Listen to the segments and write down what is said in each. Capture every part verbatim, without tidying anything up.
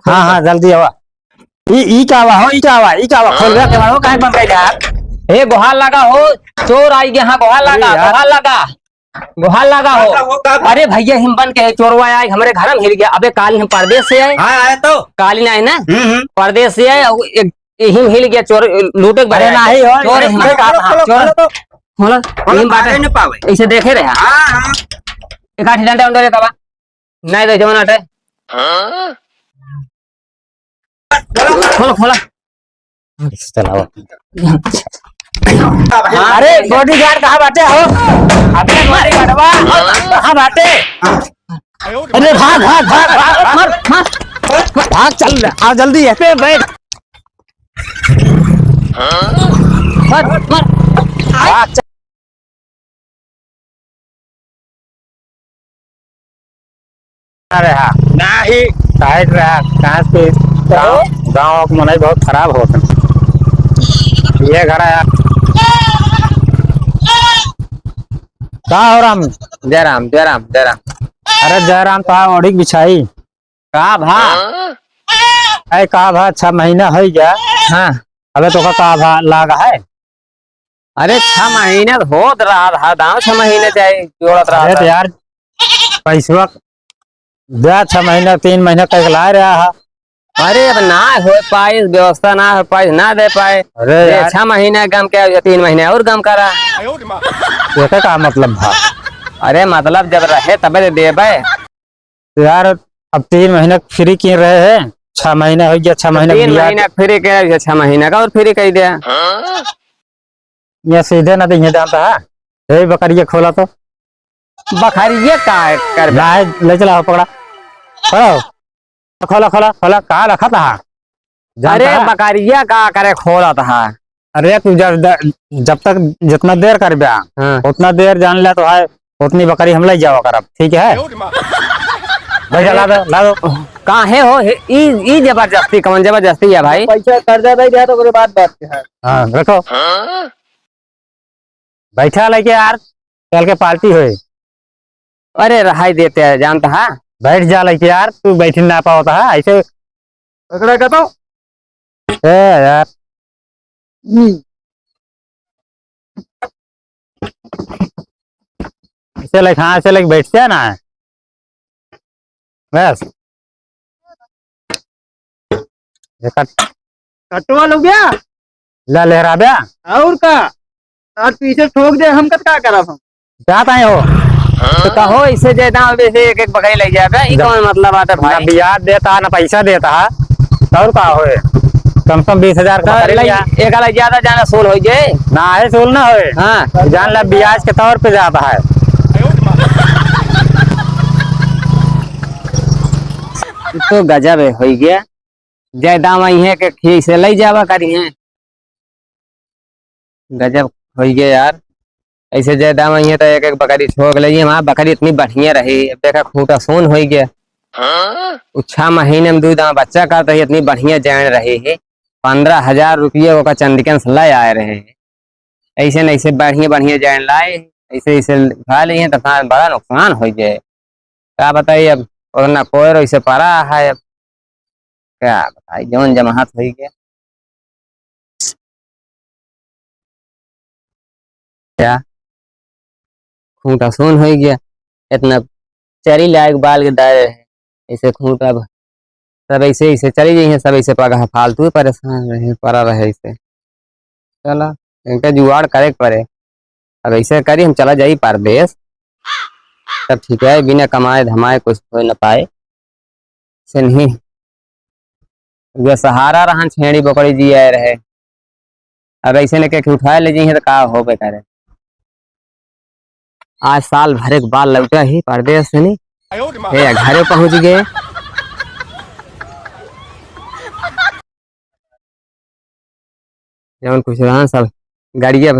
हाँ, हाँ, जल्दी आवा। ई, ई का बा हो, ई का बा, ई का बा? खोल बे केवाड़ हो, काहे बंद कइले यार? ए, गोहार लगा हो, चोर आई गया, हाँ, गोहार अरे लगा, यार। गोहार लगा, गोहार लगा हो। का बा, का बा? अरे भइया, हम बन के है, चोरवा आए, हमरे घर में हिल गया। अबे, काल हम परदेस से आए। हाँ, आए तो। काल ही ना है ना? हम्म, हम्म। परदेस से आए, और एक, यही में हिल गया चोर, लूटे के अरे बजाय। नहीं हो, चोर ये है। खोलो, खोलो, हाँ, खोलो, चोर। खोलो तो। खोलो, खोलो, यही बात है। काहे न पावे? इसे देखे रहे। हाँ, हाँ। एक आठ डंडा उंडा लेता बा। नहीं दे, जवन आटे। हाँ? खोलो, खोलो। चलाओ। अरे, bodyguard कहाँ बाटे हो? अबे, bodyguardवा, कहाँ बाटे? अरे, भाग, भाग, भाग, भाग, भाग। मार, मार। भाग, चल, आ जल्दी, यहाँ पे बैठ। मार, मार। भाग, चल। अरे हाँ, नाही। Side रहा, कहाँ से? गाँव, गाँव के मनई बहुत खराब होत हैं। ये घर है यार। का हो राम? जय राम, जय राम, जय राम। अरे जय राम, का ओढ़ी के बिछाई? का भा? अरे का भा, छह महीना होइ गया। हाँ। अबे तोका का भा लाग है? अरे, छह महीना तो होत रहा था, दाम छह महीने चाहे जोड़त रहा अरे, तो था। यार, पैसवा द्या, छह महीना, तीन महीना कह के लाए रहा है। अरे, अब ना हो पाई, व्यवस्था ना हो पाई, ना दे पाए। अरे, ये यार। छह महीना गम के, ये तीन महीने और गम करा। ये का, का मतलब भा? अरे, मतलब जब रहे तबे तो देबे। तो यार, अब तीन महीना free किए रहे हैं, छह महीना हो गया, छह तो महीना तीन बियाह महीना free के, छह महीना का और free कह दिया। ये सीधे ना देंगे जानता है, यही बकरिया खोला तो। बकरिया का कर ना है, ले चला हो, पकड़ा, पकड़ो, खोला, खोला, खोला, का रखा था? जानता अरे है? बकरिया का करे खोला था? अरे तू जब, जब तक जितना देर कर ब्या, हाँ। उतना देर जान ले तो है, उतनी बकरी हम ले जावा करब, ठीक है? बैठा, ला दो, ला दो। काहे हो? हे, ई, ई जबरदस्ती, कौन जबरदस्ती है भाई? पैसा कर्जा दे दिया तो ओकरे बाद बात है। हाँ, रखो। बैठा लेके यार, कल के party होए। अरे रहाई देते हैं, जानता है? बैठ जा लेके यार, तू बैठ ना पावता है, ऐसे पकड़ा का तो? ए यार। हम्म। ऐसे लेके, हाँ, ऐसे लेके बैठते हैं ना। बस। ये कट। कटवा लो क्या? ला लहरा बे। और का? आज पीछे ठोक दे, हम कत का करब हम? जात आए हो? तो कहो, इसे जे दाम, अब इसे एक एक बकरी ले जाबे, ई ना, कौन मतलब बात है ना भाई? ब्याज देता, ना पैसा देता है, तो और का होए? कम से कम बीस हजार का तो बकरी ले लिया। एक अलग ज्यादा जाना सोल हो जाए। ना है, सोल ना होए। हाँ। जान ला, ब्याज के तौर पे जाता है। तो गजब है, हो गया। जय दाम आई है कि खींच से ले जावा करी है। गजब होइ गया यार। ऐसे जय दाम आई है तो एक एक बकरी ठोक ले। हमार बकरी इतनी बढ़िया रही, अब देखा खूंटा सून होइ गया। उ छह महीने में दू दाना बच्चा करत रही, इतनी बढ़िया जैन रही है। पन्द्रह हजार रुपये ओका चंदिकन से ले आए रहे हैं। ऐसे न ऐसे बढ़िया बढ़िया जैन लाए, ऐसे ऐसे खा लिए हैं तो बड़ा नुकसान होइ गया। का बताई अब, उतना कोयर ऐसे पड़ा है अब। का बताई, जौन जमाहत होइ गया। क्या? खूंटा सून होइ गया। इतना चरी लायक बाल के दाए रहे, ऐसे खूंटा ब-, सब ऐसे, ऐसे चली गई हैं, सब ऐसे पगहा फालतू परेशान रहे, पड़ा रहे ऐसे। चला, इनका जुगाड़ करे के पड़े। अब ऐसे करी, हम चला जाई परदेस, तब ठीक है, बिना कमाए धमाए कुछ हो न पाए। से नहीं, ये सहारा रहन छेड़ी बकरी जिया रहे। अब ऐसे ने के उठाए ले जइहे तो का होबे करे। आज साल भर एक बार लौटा ही परदेस से नहीं, ए, घरे पहुंच गए। जवन कुछ रहा सब गाड़िया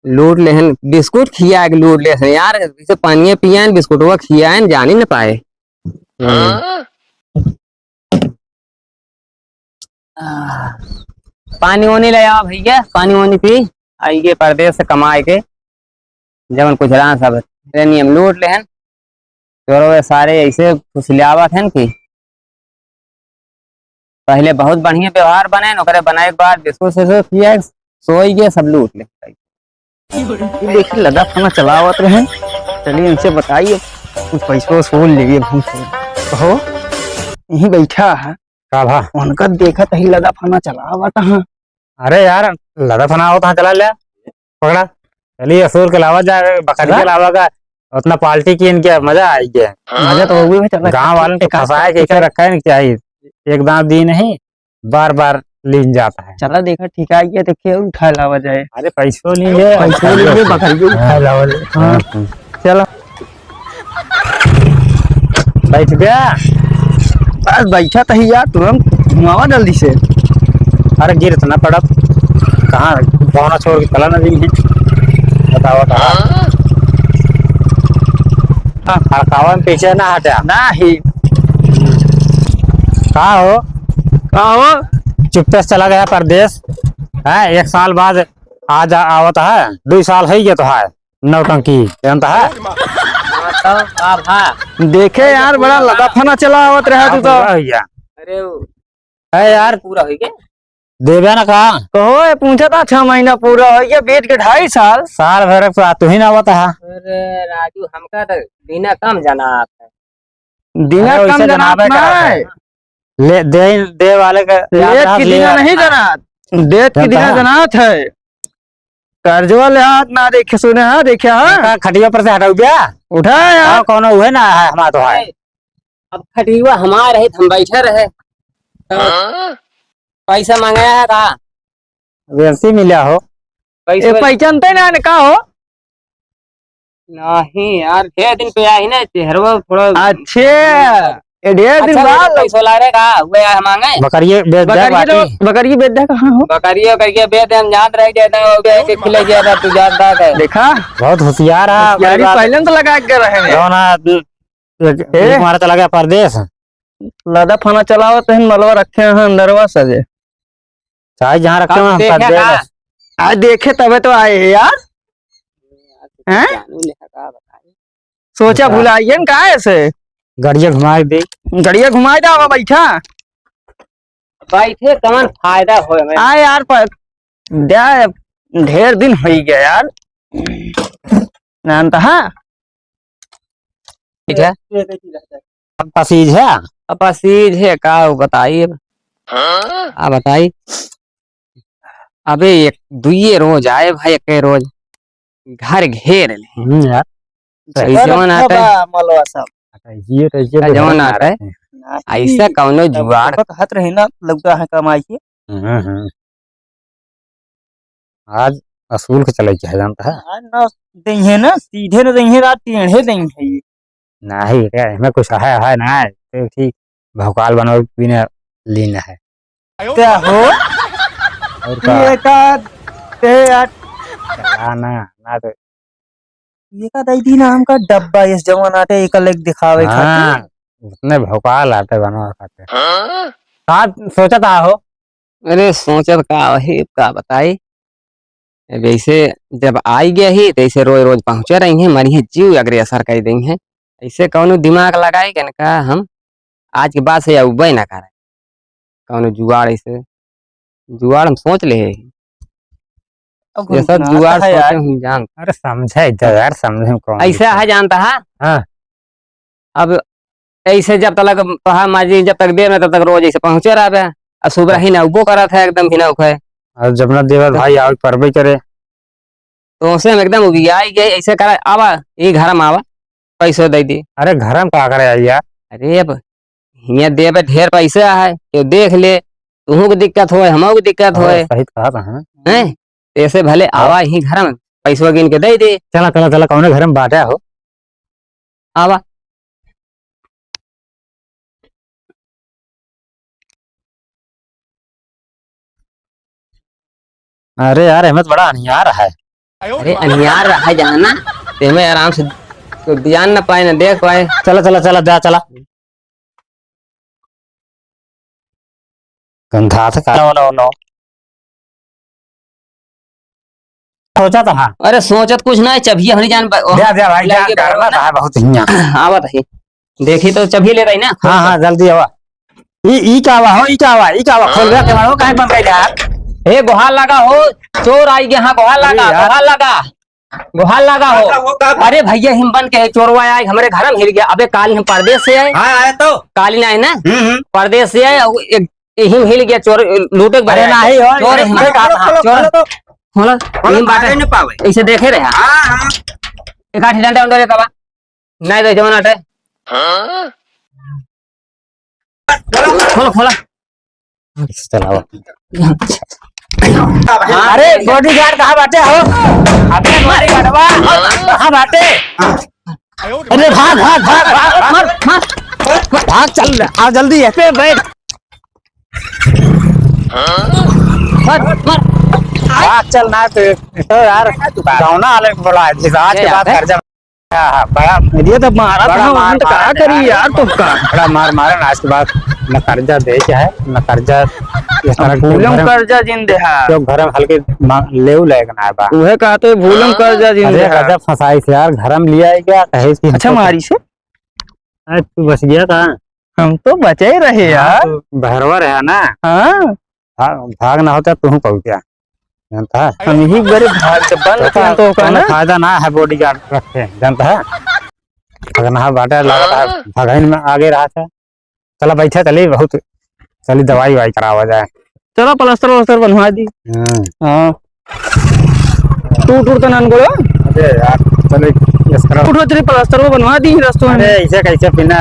लूट लेहन, बिस्कुट खिया के लूट लेहन यार, इसे पानिया पियान, बिस्कुटवा खियान, जानी न पाए। हाँ? आह, पानी वानी ले आवा भैया, पानी वानी पी। आइए परदेस से कमाए के, जवन कुछ रहा सब नियम लूट लेहन। चोरवे सारे ऐसे फुसलियावत हैं कि पहले बहुत बढ़िया व्यवहार बने, ओकरे बनाए के बाद बिस्कुट से किया, सोई गए, सब लूट ले। ये देखिए, लदा फना चलावत रहे। चलिए, इनसे बताइए, कुछ पैसो वसूल लिए, भूत से। कहो, यहीं बैठा है। का भा? उनका देखत ही लदा फना चलावत है। अरे यार, लदा फना होता है, चला ले, पकड़ा। चलिए, असूर के लावा जा, बकरी के लावा का, उतना पार्टी की इनके मजा आई गया। मजा तो हो गई, चला, गाँव वालन के फंसाए के, इसे रखा है ना, चाहिए। एक दांत दी नहीं, बार बार लीन जाता है। चला देखा, ठीक है, ये देखिए, उठा लावा जाए। अरे, पैसों नहीं है, पैसों नहीं है, बकरी को उठा लावा जाए। हाँ, हाँ। चला। बैठ गया। बस बैठा तो ही यार, तुरंत घुमावा जल्दी से। अरे, गिर तो ना पड़ब। कहाँ, बौना छोड़ के चला ना दी है। बताओ, बताओ। हाँ। हड़कावा में पीछे ना हटा। ना ही। का हो? का हो? चुप्पे से चला गया परदेस। हैं, एक साल बाद आज आ-, आवत है, दुई साल है ये तो है, नौटंकी, जानता है? हाँ, तो का भा? देखे यार, बड़ा लदा फना चला आवत रहा तू तो। पूरा हो गया। अरे वो है यार। पूरा हो गया? देवे ना का? कहो, ये पूछा था, छह महीना पूरा हो गया, बीत के ढाई साल। साल भर का तू ही ना आवत है। अरे राजू, हमका तो दिना कम जनात है। दिना अरे, कम वैसे जनात जनाबे ना करत है। है। ले, दे, दे वाले के याद लेत रहा, की ले दिना आ। नहीं जनात, देत की जनता दिना है। जनात है। कर्जवा ले हाथ ना देखे सुने, हाँ, देखे, हाँ। का खटिया पर से हटाऊ क्या? उठा यार। हाँ, कौनो उहे ना है, हमारा तो है। अब खटिया हमार है, हम बैठे रहे। हाँ? पैसा मांगा है का? वैसे मिला हो। पैसा ए, पहचानते ना, ने का हो? नहीं यार, ढेर दिन पे आई ना, चेहरवा थोड़ा अच्छे, ए, ढेर दिन अच्छा, बाद। पैसा ला रहे का? हुए यार, हम आ गए। बकरिए बेच दे बकरिए बाकी। तो, बकरिए बेच दे कहाँ हो? बकरिए करके बेच दे, हम जानत रहे, जाता हो गया, ऐसे खुले गया था, तू जानता है। देखा? बहुत होशियार है, होशियारी बड़ी बात। पहले तो लगा के रहे हैं। कौन है? एक, ए? एक मारा चला गया परदेस। लदा फना चलावत हैं, मलवा रखे हैं अंदरवा सजे। चाहे जहाँ रखे हो, हम देखे कर देगा। आज देखे तबे तो आए हैं यार। हैं? जानू ले हटा बताई। सोचा भुलाइए न का ऐसे? गड़िया घुमाए दे। गड़िया घुमाए दे, आवा बैठा। बैठे कौन फायदा होए हमें? आ यार, पर द्या, ढेर दिन होइ गया यार। जानता है? ठीक है। अब पसीज है? अब पसीज है का, वो बताई अब। हाँ? आ बताई। अबे एक दुइये रोज आए भाई, एके रोज घर घेर ले। हम्म, यार। तो ऐसे जवन आता है। बा, मलवा साहब। ये तो ये जवन आता है। ना, ऐसा कौनो जुगाड़। कहत रहे ना, लौटा है कमाई के। हम्म, हम्म। आज असूल के चले के है, जानता है? आज ना देंगे ना, सीधे ना देंगे, आज टेढ़े देंगे ये। नहीं, क्या इसमें कुछ है, है ना, तो ठीक, भौकाल बनवे बिना लीन है। क्या हो? और का? ये का, ते यार। चला ना, ना तो। ये का दई दी ना हमका डब्बा, इस जवन आटे, एक अलग दिखावे हाँ, खातिर। उतने भौकाल आटे बनवा खातिर। हाँ? का सोचत आ हो? अरे सोचत का है, का बताई? अब ऐसे जब आई गया ही, तो ऐसे रोज रोज पहुँचे रही हैं, मरी है जीव अग्रेसर कर देंगे। ऐसे कौनो दिमाग लगाए के इनका हम आज के बाद से अउबे ना करे। कौनो जुगाड़ ऐसे, जुगाड़ हम सोच ले ही। अब ये सब जुगाड़ सोचे हम जान। अरे समझे तो यार, समझे हम कौन ऐसे है जानता है? हाँ। अब ऐसे जब तक तोहार मर्जी, जब तक देब ना, तब तक रोज ऐसे पहुँचे रहबे। आ सुबह ही ना उबो करत है, एकदम ही ना उखे। और जब ना देवर भाई आवे, परबे करे। तो उसे हम एकदम उबियाई गए, ऐसे करा, आवा, ई घर में आवा, पैसो दे दी। अरे घर में का करे आई यार? अरे अब हियाँ देबे ढेर पैसा है, केहू देख ले, तुहू के दिक्कत होए, हमहू के दिक्कत होए। सही कहा था, हाँ। हैं? ऐसे भले आवा यहीं घर में, पैसवा गिन के दे दे। चला, चला, चला, कौने घर में बाटा हो? आवा। अरे यार, एमे तो बड़ा अनियार है। अरे अनियार रहा जाना, तेमे आराम से तो ध्यान ना पाए, ना देख पाए। चला, चला, चला, जा, चला। गंधात का? No, no, no। सोचत हा? अरे सोचत कुछ ना है, चबिया हनी जान ब-, द्या, द्या भाई, जा, लगे घर में ना। बहुत हियाँ। आवत है। देखी तो चबिया ले रही ना। हाँ, हाँ, जल्दी आवा। ई, ई का हुआ हो, ई का हुआ, ई का हुआ? खोल बे केवाड़ हो, काहे बंद कइले यार? ए, गोहार लगा हो, चोर आई गया, हाँ, गोहार अरे लगा, यार। गोहार लगा, गोहार लगा हो। का, वो का? अरे भइया, हम बन के है, चोरवा आए, हमरे घर में हिल गया। अबे, काल हम परदेस से आए। हाँ, आए तो। काल ही ना है ना? हम्म, हम्म। परदेस से आए, और एक, यही में हिल गया चोर, लूटे के अरे बरे आए। नहीं हो, चोर ये है। खोलो, खोलो, चोर। खोलो तो। खोलो, खोलो, यही बात है। भागे न पावे। इसे देखे रहे। हाँ, हाँ। एक आठ डंडा उंडा लेता बा। नहीं दे, जवन अटे। हाँ? खोलो, खोलो। चलाओ। अरे, bodyguard कहाँ बाटे हो? अबे, bodyguardवा, कहाँ बाटे? अरे, भाग, भाग, भाग, भाग, मार, मार। भाग, चल, आ जल्दी, यहाँ पे बैठ। मार, मार। भाग, चल ना, तो, तो यार, गाँव ना अलग बड़ा है, आज के बाद घर जा। हाँ, हाँ, बड़ा, ये तो मारा बड़ा था, मार हम तो मारा कहा था करी यार। यार, तुमका। बड़ा मार मारा ना, आज के बाद न कर्जा दे के है, न कर्जा इस तरह के भूलम घर में, कर्जा जिन देहा। जो घर में हल्के मा-, लेऊ लायक ना बा। उहे कहते भूलम कर्जा जिन अरे, देहा। गजब फंसाई से यार, घर में लिया है क्या? कहे कि अच्छा, हमको मारी से? अरे, तू बच गया था। हम तो बचे रहे हाँ, यार। तू बहरवा रहा ना। हाँ। भाग, भाग ना होता, तू पहुंच गया। जानता है? हम ही बड़े भाग से बंद तो किया तो का कोनो ना? फायदा ना है bodyguard रखे, जानता है? अगर ना बाटे, लगता है, हाँ। भगइन में आगे रहा था। चला बैठा, चली बहुत, चली दवाई वाई करावा जाए। चला प्लास्टर व्लास्टर बनवा दी। हाँ। हाँ। टूट उट तो नन गोड़ो? अरे यार, चले, इस तरह टूट उट चली प्लास्टर वो बनवा दी रस्तों में। अरे, ऐसे कैसे बिना